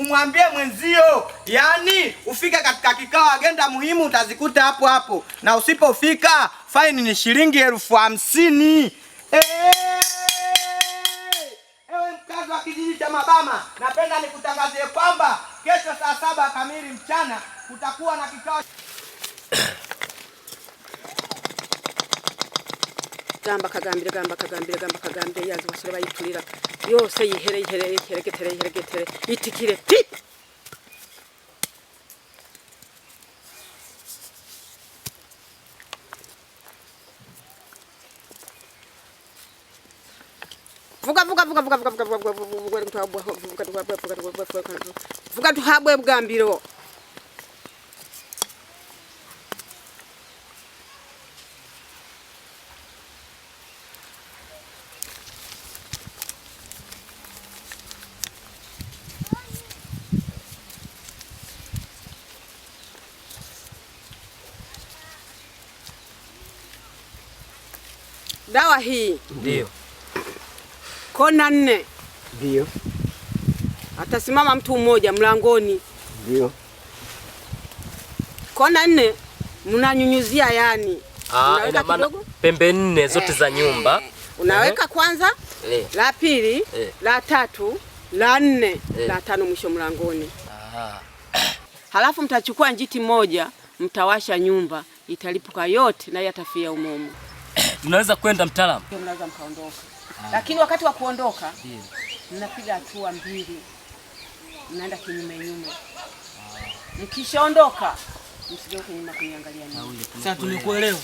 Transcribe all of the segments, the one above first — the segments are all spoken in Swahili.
Umwambie mwenzio, yaani ufike katika kikao, agenda muhimu utazikuta hapo hapo, na usipofika faini ni shilingi 50,000. Ewe mkazi wa kijiji cha Mabama, napenda nikutangazie kwamba kesho saa 7 kamili mchana kutakuwa na kikao. Gamba kagambire, gamba kagambire, gamba kagambire, yazi basore bayiturira yose, yihere yihere, yiheregetere yiheregetere, itikire pi. Vuga vuga vuga vuga vuga vuga vuga vuga vuga vuga vuga vuga vuga vuga vuga tuhabwe bugambiro. Dawa hii Ndio. Kona 4. Ndio. Atasimama mtu mmoja mlangoni. Ndio. Kona 4 mnanyunyuzia yani. Ah, ina maana pembe 4 zote za nyumba. Unaweka kwanza, la pili, la tatu, la 4, la 5 mwisho mlangoni. Halafu mtachukua njiti moja, mtawasha nyumba, italipuka yote na yatafia umomo. Tunaweza kwenda mtaalamu? Ndio, mnaweza mkaondoka. Lakini wakati wa kuondoka, mnapiga hatua 2. Mnaenda kinyume nyume. Mkishaondoka, msigeuke nyuma kuniangalia mimi. Sasa tumekuelewa.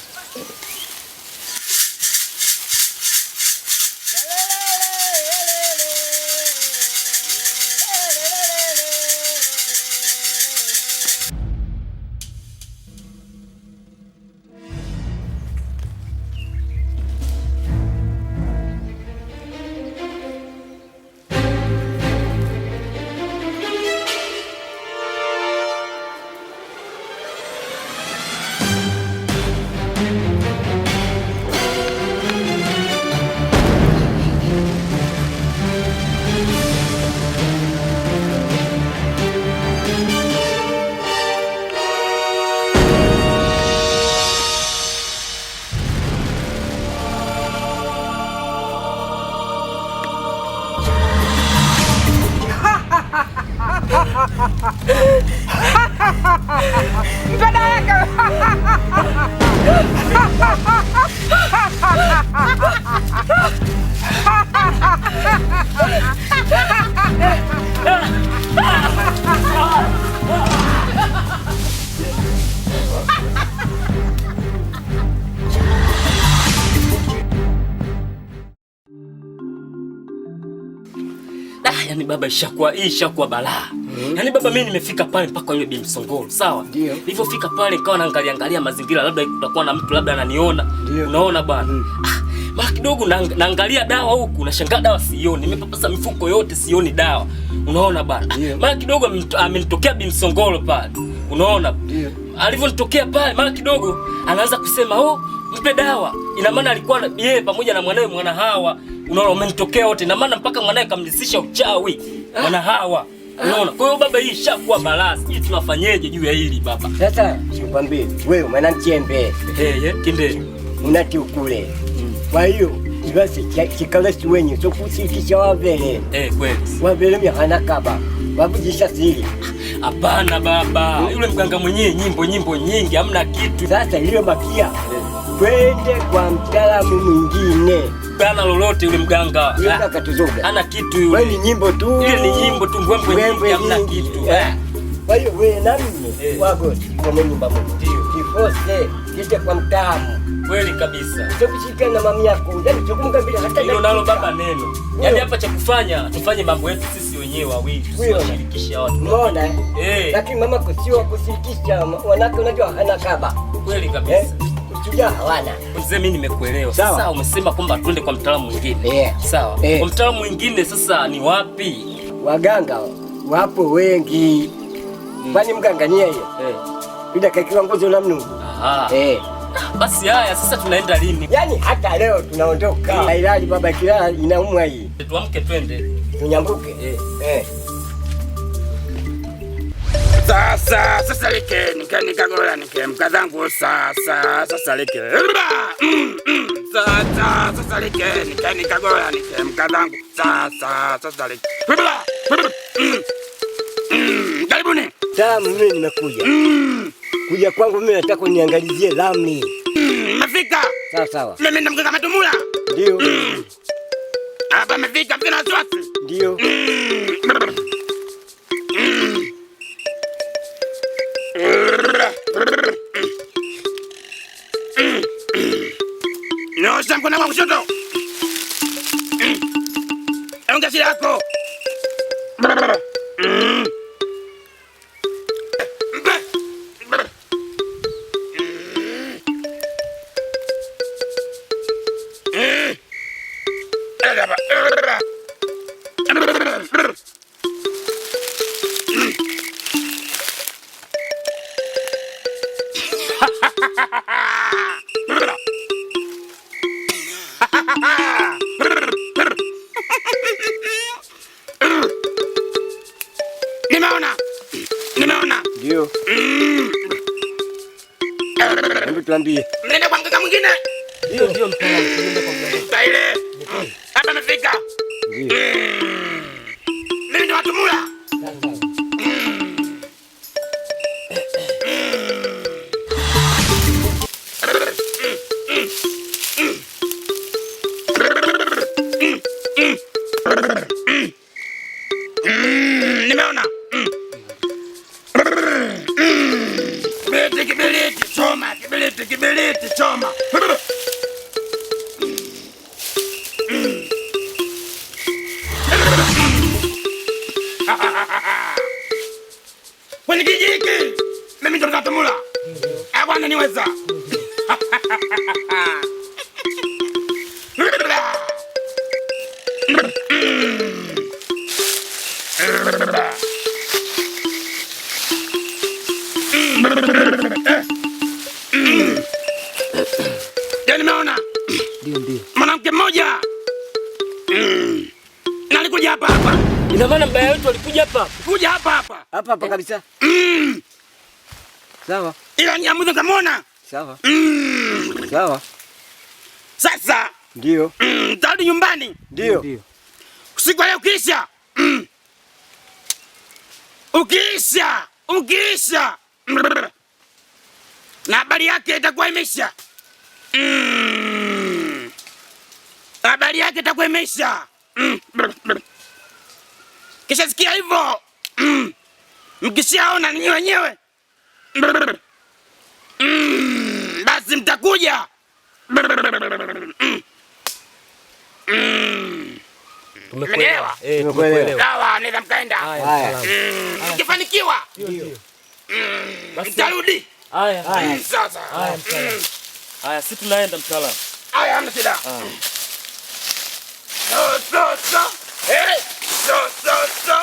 Yaani baba ishakuwa hii ishakuwa balaa. Yaani baba mimi nimefika pale mpaka yule Bi Msongoro, sawa? Nilipofika pale nikawa naangalia angalia mazingira, labda kutakuwa na mtu labda ananiona. Unaona bwana? Mara kidogo naangalia dawa huku, nashangaa dawa sioni. Nimepapasa mifuko yote sioni dawa. Unaona bwana? Mara kidogo amenitokea Bi Msongoro pale. Unaona? Alivyonitokea pale mara kidogo anaanza kusema, "Oh, mpe dawa." Ina maana alikuwa yeye pamoja na mwanae mwana Hawa. Unaona, umenitokea wote. Ina maana mpaka mwanae kamlisisha uchawi. Mwana Hawa. Unaona? Kwa hiyo baba hii ishakuwa balaa. Sijui tunafanyeje juu ya hili baba. Sasa sikwambie wewe mwana mchembe. Kinde. Unati ukule. Kwa hiyo basi kikalesi wenye so kusikisha wavele. Kweli. Wavele mimi hana kaba. Wabujisha siri. Hapana baba. Yule mganga mwenyewe nyimbo nyingi hamna kitu. Sasa ile makia. Twende kwa mtaalamu mwingine. Hana lolote yule mganga. Yule akatuzoga. Hana kitu yule. Wewe ni nyimbo tu. Ile ni nyimbo tu, mbwembwe nyingi, Mbwembwe hamna nyingi. kitu. Kwa hiyo wewe na mimi wako kwa nyumba moja. Ndio. Kifose kite kwa mtaalamu. Kweli kabisa. Sio kushika na mami yako. Yaani sio kumkabili hata Hilo nalo dakika. baba neno. Ndio. Yaani hapa cha kufanya tufanye mambo yetu sisi wenyewe wawili, Ndio. tusiwashirikishe watu. Unaona? Lakini mama sio kushirikisha wanawake, unajua hana kaba. Kweli kabisa. Ushujaa hawana. Mzee, mimi nimekuelewa. Sawa. Sasa umesema kwamba twende kwa mtaalamu mwingine. Sawa. Kwa mtaalamu mwingine sasa ni wapi? Waganga wapo wengi. Kwani mganga ni yeye? Ila kakiwa nguzo la Mungu. Basi haya, sasa tunaenda lini? Yaani hata leo tunaondoka. Hailali baba, kilala inaumwa hii. Tuamke twende. Tunyambuke. Sasa sasa like nikagola nikemka zangu sasa sasa like sasa sasa like nikagola nikemka zangu sasa sasa like. Karibuni. Tamu, mimi nimekuja. Kuja kwangu mimi nataka uniangalizie lami. Nimefika. Sawa sawa. Mimi ndo mganga Matumula. Ndio. Hapa nimefika bila wasiwasi. Ndio. Nyosha mkono wa kushoto. Ongea shida yako. Nimeona. Nimeona. Ndio. Hebu tuambie. Mnaenda kwa mganga mwingine? Ndio, ndio mtaalamu, tunaenda kwa mganga. Staile. Hapa amefika. Ndio. Mimi ndo Matumula. Nimeona. Kibiriti, kibiriti, choma, kibiriti, kibiriti, choma. Kwenye kijiji hiki mimi ndo Matumula. Bwana niweza. Ndio nimeona. Ndio, ndio. Mwanamke mmoja. Na alikuja hapa hapa. Ina maana mbaya wetu alikuja hapa? Kuja hapa hapa. Hapa hapa kabisa. Sawa. Ila niamuze kamuona. Sawa. Sawa. Sasa. Ndio. Tarudi nyumbani. Ndio. Ndio. Usiku leo kisha. Ukiisha, ukiisha. Na habari yake itakuwa imeisha. Habari yake itakuwa imeisha. Kisha sikia hivyo. Mkishaona ninyi wenyewe. Basi mtakuja. Tumekuelewa. Tumekuelewa. Sawa, nenda mkaenda. Haya. Mkifanikiwa. Ndio. Mtarudi. Haya. Haya. Sasa. Haya mtaalamu. Haya, sisi tunaenda mtaalamu. Haya, hamna shida. So so so. Hey, so so so.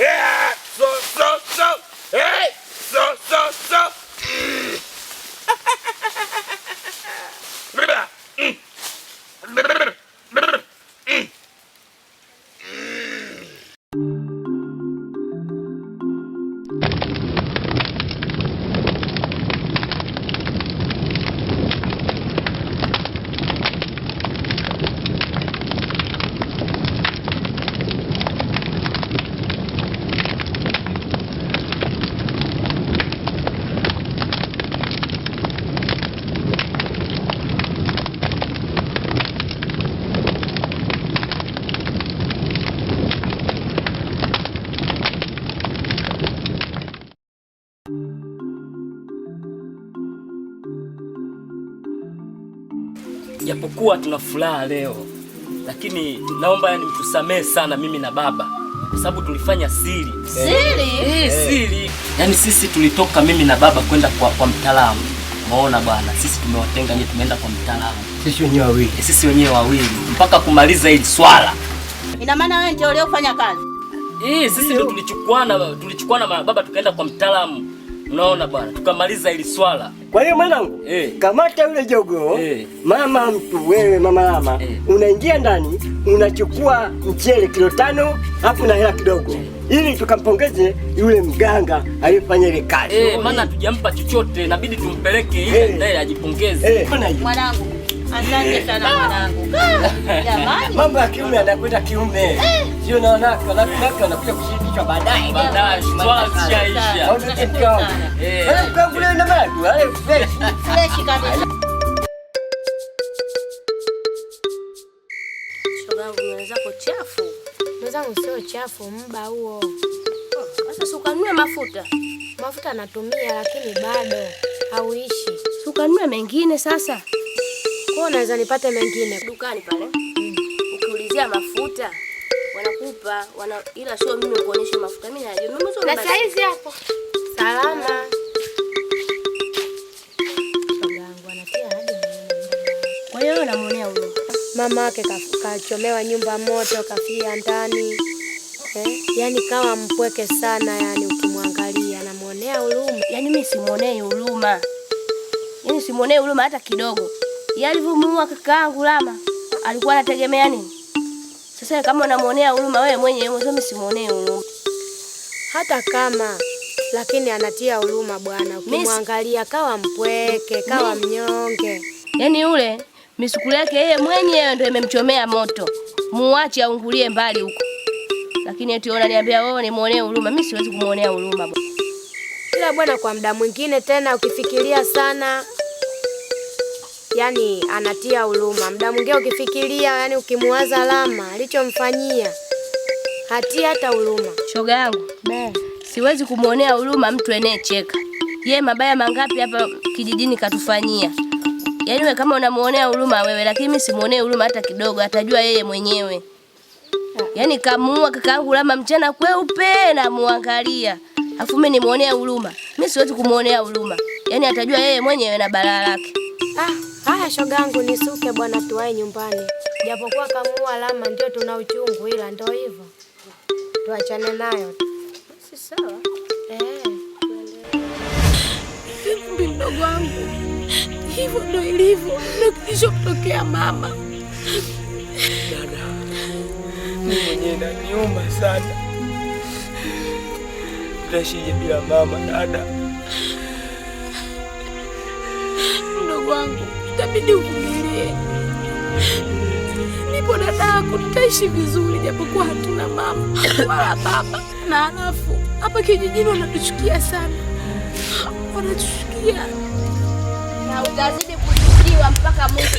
Yeah, so so so. Hey, so so so. Japokuwa tuna furaha leo, lakini naomba yani mtusamee sana mimi na baba, kwa sababu tulifanya siri. Siri? Siri. Yaani sisi tulitoka mimi na baba kwenda kwa mtaalamu. Umeona bwana, sisi tumewatenga nyinyi, tumeenda kwa mtaalamu. Sisi wenyewe wawili. Sisi wenyewe wawili mpaka kumaliza hili swala. Ina maana wewe ndio uliofanya kazi? Sisi ndio tulichukuana baba tukaenda kwa mtaalamu. Unaona bwana, tukamaliza hili swala. Kwa hiyo mwanangu, kamata yule jogoo, mama mtu wewe mama Lama, unaingia ndani, unachukua mchele kilo 5 hapo na hela kidogo, ili tukampongeze yule mganga aliyefanya ile kazi. Maana hatujampa chochote, inabidi tumpeleke ili naye ajipongeze. Mwanangu, asante sana mwanangu. Jamani. Mambo ya kiume anakwenda kiume. Sio na wanawake, wanawake wanakuja kushirikishwa baadaye. Baadaye swala zishaisha. Au ndio mke wangu. Wewe mke wangu leo na maji, wale fresh. Fresh kabisa. Shoga yangu, nywele zako chafu. Nywele zangu sio chafu, mba huo. Sasa si ukanunue mafuta? Mafuta natumia lakini bado hauishi. Si ukanunue mengine sasa? Kwa naweza nipate mengine dukani pale. Ukiulizia mafuta wanakupa, ila sio mimi kuonyesha mafuta. Mimi najua. Mimi sio Na saizi hapo. Salama. Shoga yangu anatia hadi Kwa hiyo wewe unamuonea huruma? Mama yake kachomewa nyumba moto, kafia ndani. Yaani kawa mpweke sana, yani ukimwangalia namuonea huruma. Yaani mimi simuonei huruma. Yaani simuonei huruma hata kidogo. Yeye alivyomuua kakaangu Lama, alikuwa anategemea nini? Sasa kama unamuonea huruma wewe mwenyewe, mimi simuonei huruma. Hata kama, lakini anatia huruma bwana. Ukimwangalia kawa mpweke, kawa mnyonge. Yaani yule misukuli yake yeye mwenyewe ndio imemchomea moto. Muache aungulie mbali huko. Lakini eti unaniambia wewe nimuonee huruma, mimi siwezi kumuonea huruma bwana. Ila bwana kwa muda mwingine tena ukifikiria sana, yani anatia huruma. Muda mwingine ukifikiria, yani ukimuwaza Lama alichomfanyia, hatia hata huruma. Shoga yangu, siwezi kumuonea huruma mtu anayecheka. Yeye mabaya mangapi hapa kijijini katufanyia. Yaani wewe kama unamuonea huruma wewe, lakini mimi simuonee huruma hata kidogo, atajua yeye mwenyewe. Yaani kamuua kakaangu Lama mchana kweupe na muangalia. Afu mimi nimuonea huruma. Mimi siwezi kumuonea huruma. Yaani atajua yeye mwenyewe na balaa lake. Haya shogangu, nisuke bwana tuwae nyumbani. Japokuwa kamuua Lama ndio tuna uchungu, ila ndio hivyo. Tuachane nayo. Si sawa. Kumbe mdogo wangu, hivyo ndio ilivyo, ndio kilichotokea mama. Dada, mimi mwenyewe inaniuma sana. Tutashije bila mama dada? Mdogo wangu, itabidi uvumilie. Nipo dada yako, tutaishi vizuri japokuwa hatuna mama wala baba. Na halafu hapa kijijini wanatuchukia sana. Wanatuchukia. Na utazidi kuchukiwa mpaka mwisho.